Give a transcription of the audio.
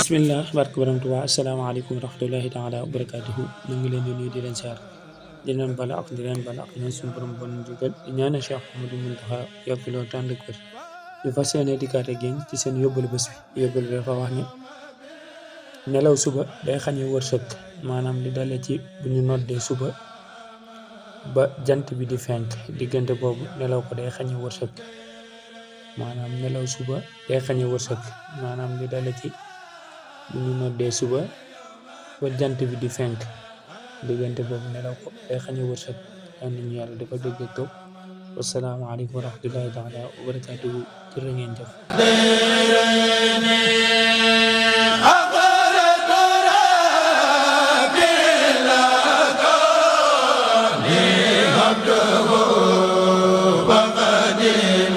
bismillah barke borom Tuubaa asalaamaaleykum wa rahmatullahi taala wa barakaatuhu ñu ngi leen di nuyu di leen siyaar di leen bala ak di leen bala ak ñaan suñu borom bon jugal di ñaanal Cheikh Mouhamadou Mountakha yokk loo tànd ak wér ñu fas yéene dikkaat ak yéen ci seen yóbbalu bés bi yóbbalu dafa wax ne nelaw suba day xañe wërsëg maanaam li dale ci bu ñu noddee suba ba jant bi di fenk diggante boobu nelaw ko day xañe wërsëg maanaam nelaw suba day xañe wërsëg maanaam li dale ci bu ñu noddee suba ba jant bi di fenk diggante boobu nelaw ko day xañe wërsëg yal nañu yàlla dafa dégg ak topp wassalaamu aleykum wa rahmatullahi taala wa barakaatuhu jërë ngeen jëf عبده وقديم